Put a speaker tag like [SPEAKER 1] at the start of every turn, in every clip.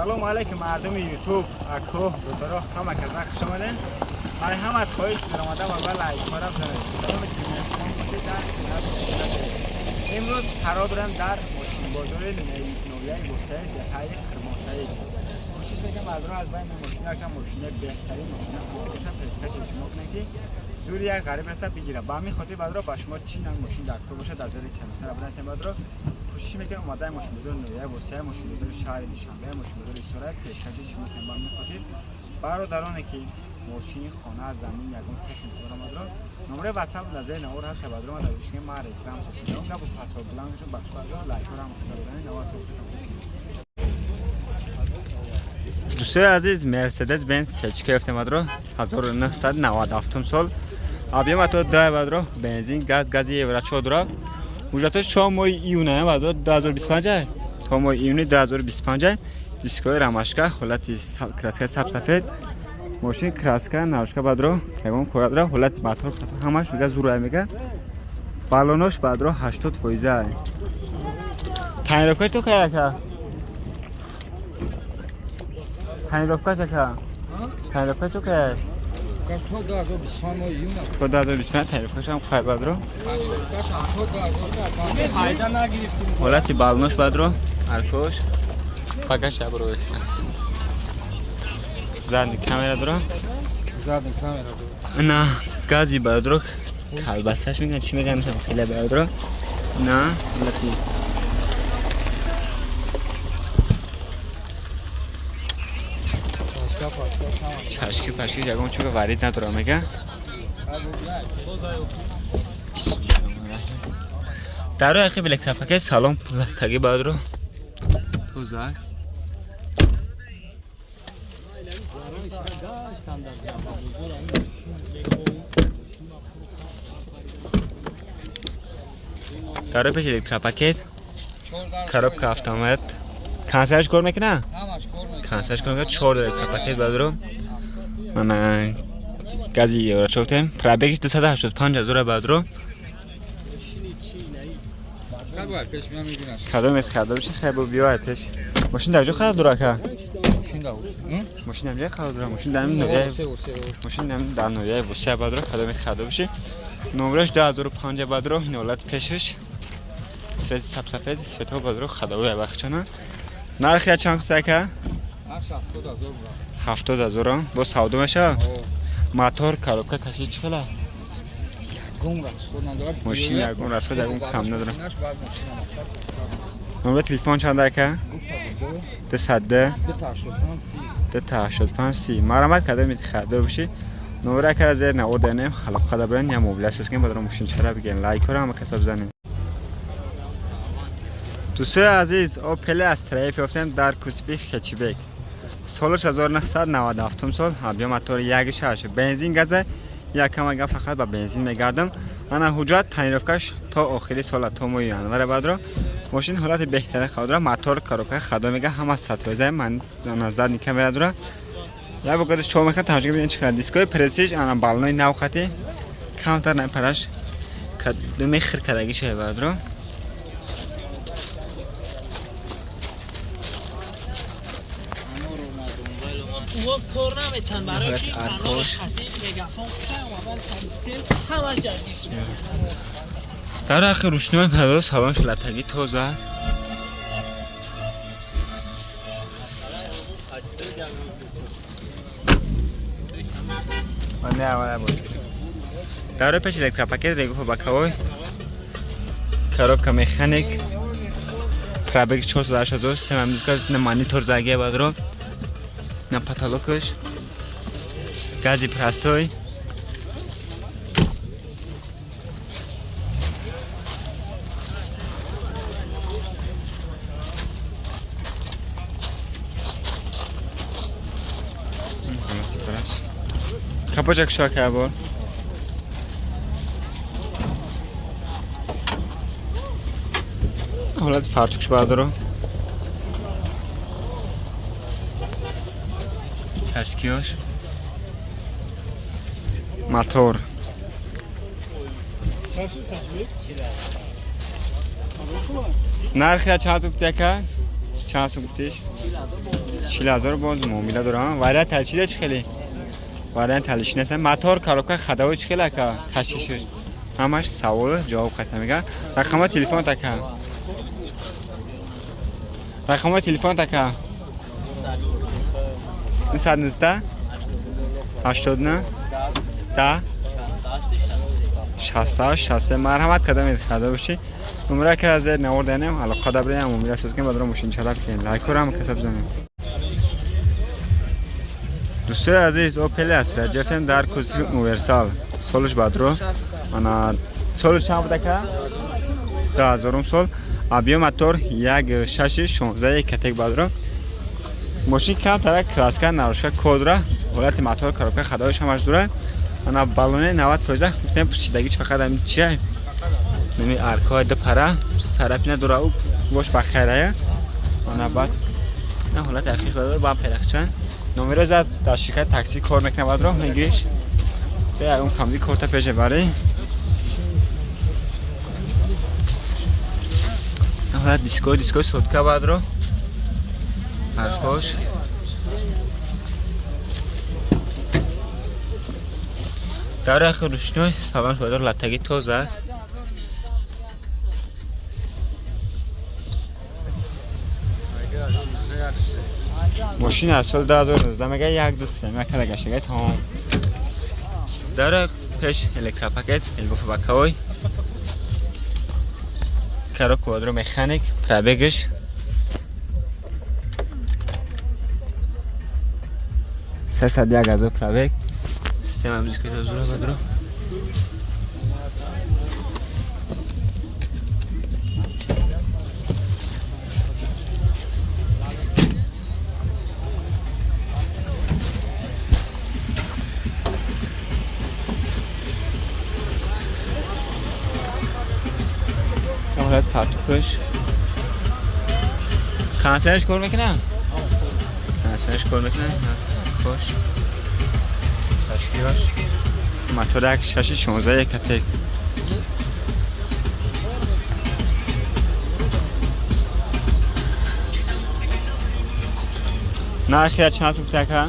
[SPEAKER 1] Салом алейкум мардуми Ютуб, ако, додаро, ҳама каза хуш омаден. Ай ҳама хоҳиш даромада ва лайкҳоро бизанед. Саломи ки меҳмон бошед дар канал. Имрӯз қарор дорем дар мошинбозори ноҳияи Восеи деҳаи Қирмонсаид. Кӯшиш мекунем аз роҳ аз байни мошинаша мошина беҳтарин мошина хуб боша пешкаши шумо кунем, ки зури як ғариб реса бигира. Ба ҳамин хотир бадро ба шумо чӣ нанг мошин дар кор боша, дар зери комментария бинависем. Бадро кӯшиш мекунем омадаи мошинбозори ноҳияи Восея, мошинбозори шаҳри Душанбе, мошинбозори Исорай пешкаши шумо кунем. Ба ҳамин хотир бародароне ки мошин, хона, замин, ягон техника дорам, бадро номраи ватсап дар зери навор ҳаст. Бадро ма дар гӯшинаи ма реклама сохтам. Гапу пасо бланкшон бахш бадро лайкҳоро бизанед, навор. Дӯстои азиз, Мерседес Бенз сечка ёфтем, бадро, 1997 сол, объем мотор 2, бадро, бензин, газ, гази евро 4 дора. Ҳуҷҷатҳош 4 моҳи июна, бадро, 2025, то моҳи июни 2025. Дискои рамашка, ҳолати краскаи сабсафед мошин, краска нарушка, бадро, ягон кора дора. Ҳолати мотор ҳамаш мега зурай, мега баллонош, бадро, 80 фоиза. Тонировкаш то каяка? Тонировкаш ака, тонировкаш то кая?
[SPEAKER 2] То 2025 моҳи июна.
[SPEAKER 1] То 2025 тонировкашам қай, бадро?
[SPEAKER 2] Пайда нагирифтим.
[SPEAKER 1] Ҳолати баллонош, бадро, аркош факаш ябро. Задний камера дора.
[SPEAKER 2] Задний камера дора.
[SPEAKER 1] На гази, бадро, калбасаш меган, чӣ меган, мисал хеле, бадро, на ҳолати чашки пашки ягон чӯка варид надора, мега. Бисмиллаҳир. Даро яхи электропакет, салон таги, бадро, тоза. Дарои пеш электропакет, коробка автомат, консерваш кор мекуна?
[SPEAKER 2] Ҳамаш кор мекунад.
[SPEAKER 1] Консерваш кор мекуна, чор электропакет, бадро. Мана гази евро чофтем. Пробегиш 285 ҳазора, бадро.
[SPEAKER 2] Хай, пеш меам, мебинаш.
[SPEAKER 1] Кадом хадор боши, хай бо биё пеш. Мошин дар ҷо харид дора, ака?
[SPEAKER 2] Мошин да.
[SPEAKER 1] Мошин дар ҷо харид дора. Мошин дар ноҳияи мошин дар ноҳияи Восея, бадро, кадоме харидор боши. Номраш 2005, бадро, ин ҳолати пешаш. Цвет сабсафед, светҳо, бадро, ходовой бахчана. Нархи я чанд қиста, ака?
[SPEAKER 2] Нарх 70 ҳазор буд.
[SPEAKER 1] 70 ҳазора. Бо савдо мешава? Мотор, коробка, каши чӣ хела?
[SPEAKER 2] Ягон расход надорад.
[SPEAKER 1] Мошин ягон расход, ягон кам надорад.
[SPEAKER 2] Мошинаш баъд мошина мақсад.
[SPEAKER 1] Номери телефон чанд, ака?
[SPEAKER 2] 202
[SPEAKER 1] 202
[SPEAKER 2] 285 30.
[SPEAKER 1] 285 30. Марамат, кадоми харидор бошӣ, номера акара зер навор данем, алоқа барен я мобила созкен, бадро мошинчара биген. Лайкҳоро ҳама каса бизанем. Дӯстои азиз, Опел Астра ёфтем дар кузови хэтчбек. Солаш 1997 сол, объем мотори 1,6, бензин, газа. Якам ага фақат ба бензин мегардам. Ана ҳуҷҷат, тонировкаш то охири сола, то моҳи январа, бадро. Мошин ҳолати беҳтарин хабар дора, мотор, коробка хадо, мега ҳама 100%. Ман задний камера дора. Я бо чо мехоҳам тамошо бинед, чӣ қадар дискои престиж, ана баллони нав хати, камтар напараш кадуми хир кадаги шава, бадро.
[SPEAKER 3] Кор наметан барои ки канали хати мегафон ҳамаш ҷаргис.
[SPEAKER 1] Дар ахи рӯшнои падо, салон шалатагӣ тоза. Дар пеш электропакет, регуфа боковой, коробка механик, пробег 480 ҳазор, на монитор загия, бадро, на потолокаш гази простой. Капочак шока бор. Ҳолати фартукш, бардоро, чашкиёш, мотор. Нархи чанд сум гуфти, ака? Чанд сум гуфтиш? 40,000 боз муомила дорам. Вариант талшида чӣ хеле? Вариант талши нест. Мотор, коробка, ходовой чӣ хеле ака? Кашишиш. Ҳамаш савол ҷавоб қата мега. Рақами телефон така. Рақами телефон така. 919 89 10 68 63. Марҳамат кадом харида бошӣ. Номера ки аз навор данем, алоқа дабрем, муомила соз кунем, баъд мошин чалаб кунем. Лайкорам касаб занем. Дӯстои азиз, Opel Astra ҷефтем дар кузови универсал. Солиш бадро. Ана солиш чанд буда ка? 2000 сол. Объем мотор 1.6 16 катек бадро. Мошин камтара краска наруша кодра, ҳолати мотор, коробка, ходовоиш ҳамаш дура. Ана баллоне 90% гуфтем пусидагиш фақат ҳамин чия? Нами аркаҳои ду пара сарапина дура ӯ бош ба хайрая. Ана баъд на ҳолати ахир бадро бам перахчан. Номеро зад дар ширкати такси кор мекунад бадро мегириш. Бе он камди корта пеша бари. На ҳолат диско диско сотка бадро. Аркош. Дар ахир рушной салон бадро латтаги тоза. Мошин аз соли 2019 мега 1 2 3 мекада гаштага тамом. Дар пеш электропакет, элбофабакаой. Коробка квадро механик, пробегаш 301,000 пробег. Система музыка зура бадро. ҳолат фартукаш. Хансарش кор мекунам? Хансарش кор мекунам? Хош. Чашкиаш. Мотор 1.6 16 катек. Нархи чанд гуфта ака?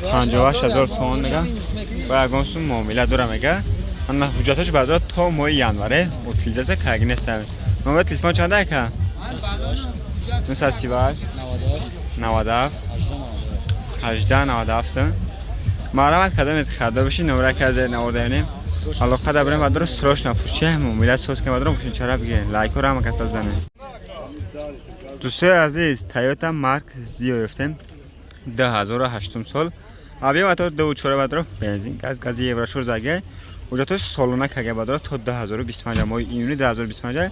[SPEAKER 1] 58,000 сомон мега. Ба ягон сум муомила дора мега. Ана ҳуҷҷаташ баъдо то моҳи январе утилизатсия кардаги нест. Номери телефон чанд ака? 938 97 18 97. Марҳамат кадомед харида бошӣ, номера ки аз навор данем. Алоқа дабрем баъдро срочно фурӯши муомила соз кунем баъдро мошин чара бигирем. Лайкҳоро ҳама касал занем. Дӯстои азиз, Toyota Mark Z ёфтем. 2008 сол. Объем мотор 2.4 баъдро бензин, газ, гази Евро 4 заге. Ҳуҷҷатош солона кага баъдро то 2025 моҳи июни 2025.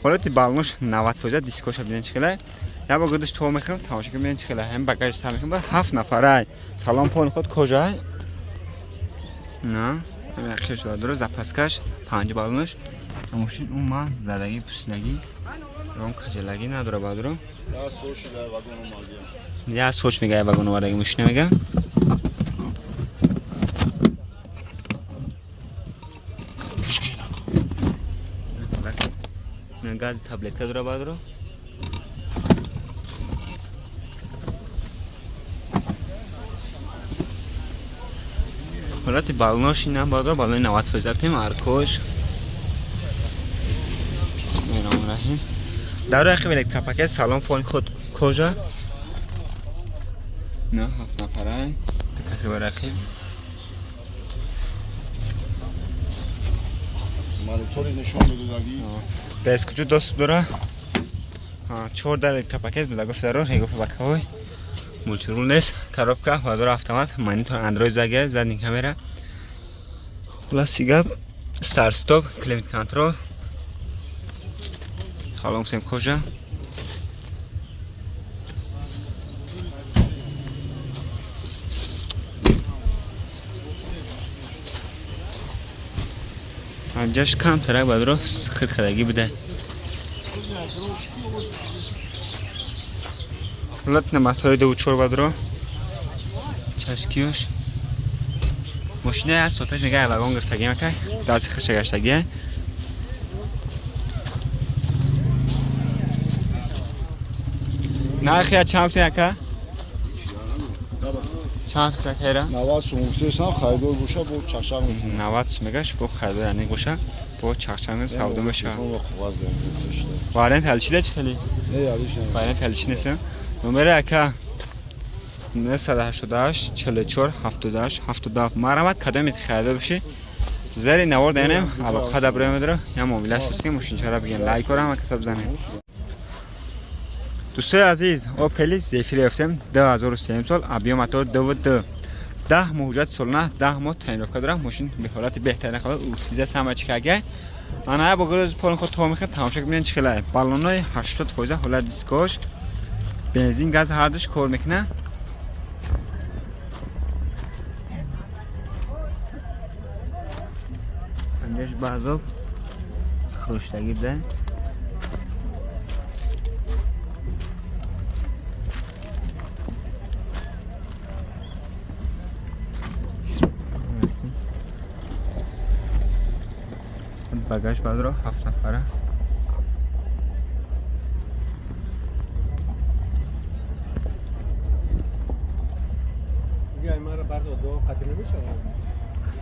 [SPEAKER 1] Ҳолати баллонош 90%, дискоша бинен чӣ хеле. Як бор гудиш то мехӯрем, тамошо кунем бинен чӣ хеле. Ҳам багаж сар мехӯрем, баъд 7 нафарай. Салон пони худ кожай. На, ҳамин ақибаш баъдро запаскаш 5 баллонош. Мошин умуман задагӣ, пусидагӣ, ром каҷалагӣ надора баъдро. Я соч мега вагон овардаги мошина мега. Гази таблетка дора баъдро. Ҳолати баллонош инам баъдро баллони 90% рафтем, аркош. Бисмиллоҳир-раҳмонир-раҳим. Дар рақиб электропакет, салон фони худ кожа. На, 7 нафарай. Кафе рақиб.
[SPEAKER 4] Монитори нишон медодагӣ.
[SPEAKER 1] Без куҷо доступ дора? 4 дар электропакет буда гуфт даро, регофа бакаҳои. Мултирул нест, коробка, бадора автомат, монитор Android заге, задний камера. Хулоси гап, старт стоп, климат контрол. Салон всем кожа. Анҷаш камтарак бадро хир кардагӣ буда. Ҳолат наматҳои 2.4 бадро. Чашкиёш. Мошина аз сол пеш мега вагон гирифтагӣ мака, дасти хиша гаштагӣ. Нархи чанд футин ака? Чанд футин ака?
[SPEAKER 4] 90 сум гуфтесам, харидор боша бо чақчақ мекунам.
[SPEAKER 1] 90 сум мегаш бо харидор яъне боша бо чақчақ савдо мешавад. Вариант ҳалшида чӣ хеле?
[SPEAKER 4] Не, ҳалиш не.
[SPEAKER 1] Вариант ҳалши нест. Номери ака 988 44 78 77. Марҳамат кадомит харидор бошӣ зери навор даянем алоқа да броем дро я муомила соз ки мошинчара бигем. Лайкора ҳама каса бизанем. Дӯстои азиз, Опел Зефир ёфтем 2003 сол, объем ато 2.2. 10 моҳ ҳуҷҷати солона, 10 моҳ тонировка дорам. Мошин бе ҳолати беҳтарин қабул, утилиза сама чӣ кага. Ана бо гӯрӯз полон худ то мехед тамошо бинен чӣ хелае. Баллонои 80% ҳолат дискош, бензин, газ ҳардуш кор мекунад. Панҷаш баъзоб хӯштагӣ буда. Багаж бадро 7 нафара.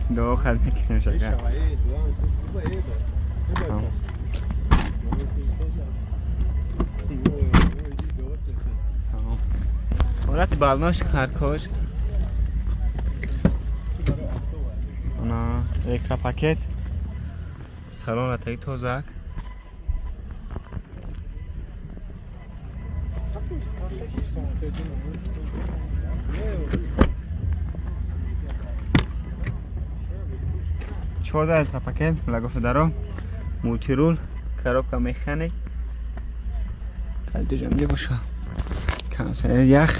[SPEAKER 1] Дуо хат мекунем шака. Ҳолати балнош ҳаркош. Ана электропакет. Салон латаги тозак. Чорда электропакет, лагофта даро, мултирул, коробка механик. Калидо ҷамъ боша. Кондиционер ях.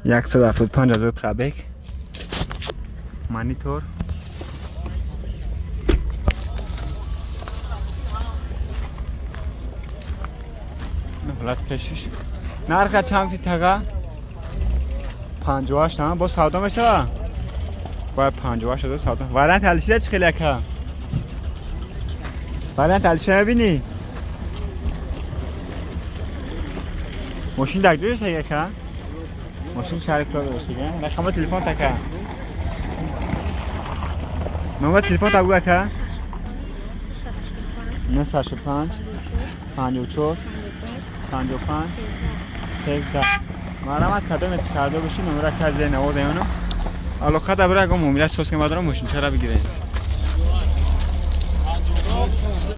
[SPEAKER 1] 175 ҳазор пробег. Монитор. Ҳолат пешиш. Нарха чанд фи тага? 58 тама бо савдо мешава? Бояд 58 ҳазор савдо. Вариант ҳалшида чӣ хеле ака? Вариант ҳалшида мебинӣ? Мошин дар ҷояш ака? Мошин шаҳри Кӯлоб дошта. Рақами телефон така. Номер телефон та бигӯ ака? 985 54 55 13. Марҳамат кадоме карда бошӣ номера ка зери навор даёнам. Алоқа да бира агар муомила соз кунем баъдро мошинчара бигирем.